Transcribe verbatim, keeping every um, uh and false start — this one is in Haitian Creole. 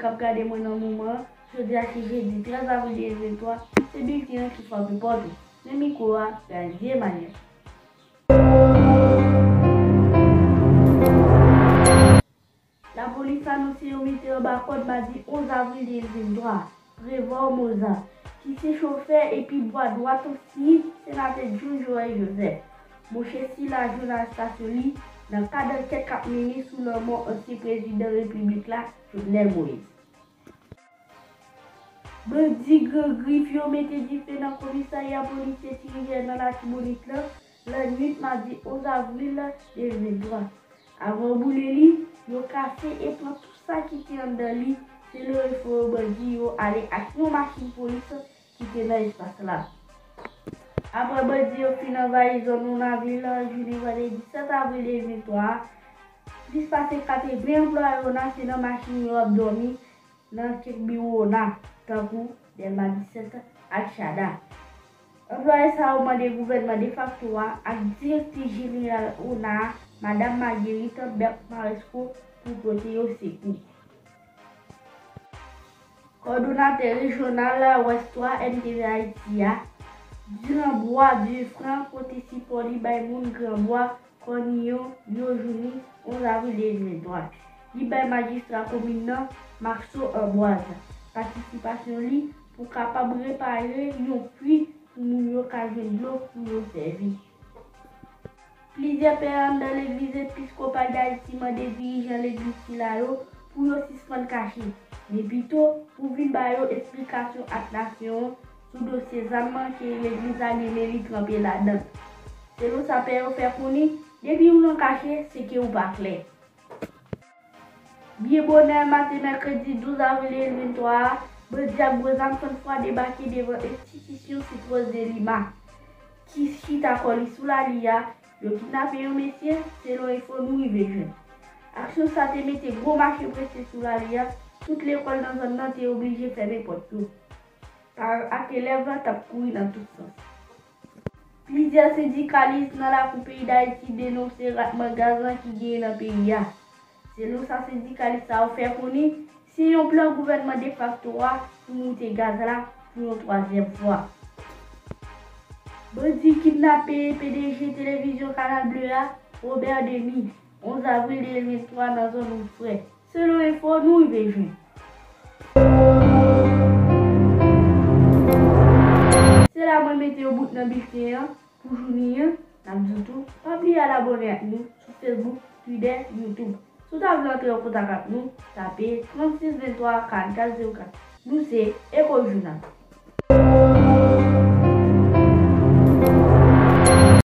Ap gade mwen nan moman an, jodi a se jedi trèz avril de mil venntwa, se bilten an ki frape pòt ou. Nan mikwo a, Gazier Emmanuel. Lapolis anonse yo mete anba kòd madi onz avril de mil venntwa, Trevor Moza, ki se chofè epi bwa dwat ansyen senatè John Joël Joseph. Monchè sila jwenn arestasyon li nan kad ankèt k ap mennen sou lanmò ansyen prezidan repiblik la, Jovenel Moïse. Bandi Gran Grif yo mete dife nan komisarya polis Ti Rivyè nan Latibonit lan, lannwit madi onz avril de mil venntwa. Avan yo boule li, yo kase e pran tout sa ki te anndan li, selon enfo yo. Bandi yo ale ak yon machin polis ki te nan espas la. Apre bandi yo fin anvayi zòn Onavle lan jounen vandredi sèt avril de mil venntwa a, plis pase katreven anplwaye ONA se nan machin yo ap dòmi nan kèk biwo ONA, tankou Dèlma disèt ak Chada. Anplwaye sa yo mande gouvènman defakto a ak direktris jeneral ONA a, Madam Marguerite Berthe Maresco, pou pote yo sekou. Kòdonatè rejyonal West twa M T V Ayiti a, Duranbois Dufran, pote sipò li bay moun Granbwa, Kòniyon, Yojouni, onz avril de mil venntwa. Li bay majistra komin nan, Maxo Amboise, patisipasyon li pou kapab repare yon pwi pou moun yo ka jwenn dlo pou yo sèvi. Plizyè pè anndan Legliz Episkopal Dayiti mande dirijan legliz sila yo pou yo sispann kache, men pito pou vin ba yo esplikasyon ak nasyon an sou dosye zam ke legliz la gen men li tranpe ladan. Selon sa pè yo fè konnen, depi ou nan kache, se ke ou pa klè. Byen bonè maten mèkredi douz avril de mil venntwa a, bandi ak gwo zam san fwa debake devan enstitisyon Citrus de Lima, ki chita kò li sou lari a. Yo kidnape yon mesye, selon enfo nou rive jwenn. Aksyon sa te mete gwo mache prese sou lari a, tout lekòl nan zòn nan te oblije fèmen pòt yo. Paran ak elèv t ap kouri nan tout sans. Plizyè sendikalis nan lakou peyi Dayiti denonse ratman gaz lan ki genyen nan peyi a. Selon sa sendikalis sa yo fè konnen, se yon plan gouvènman defakto a pou moute gaz la pou yon twazyèm fwa. Bandi kidnape P D G televizyon Canal Bleu a, Robert Denis, onz avril de mil venntwa nan zòn Wout Frè. Selon enfo nou rive jwenn. Se la mwen mete yon bout nan bilten an pou jounen an. N ap di w tou, pa bliye al abòne ak nou sou Facebook, Twitter, YouTube. Si w ta vle antre an kontak ak nou, tape trannsis venntwa karannkat zewo kat. Nou se Echo Journal.